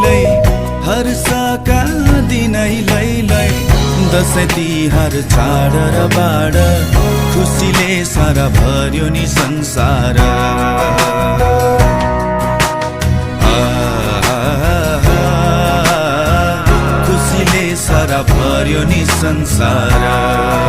लै हर्षका दिनै लै दसैँ तिहार चाड र बाड खुसीले सारा भर्यो नि संसार खुसीले सारा भर्यो नि संसार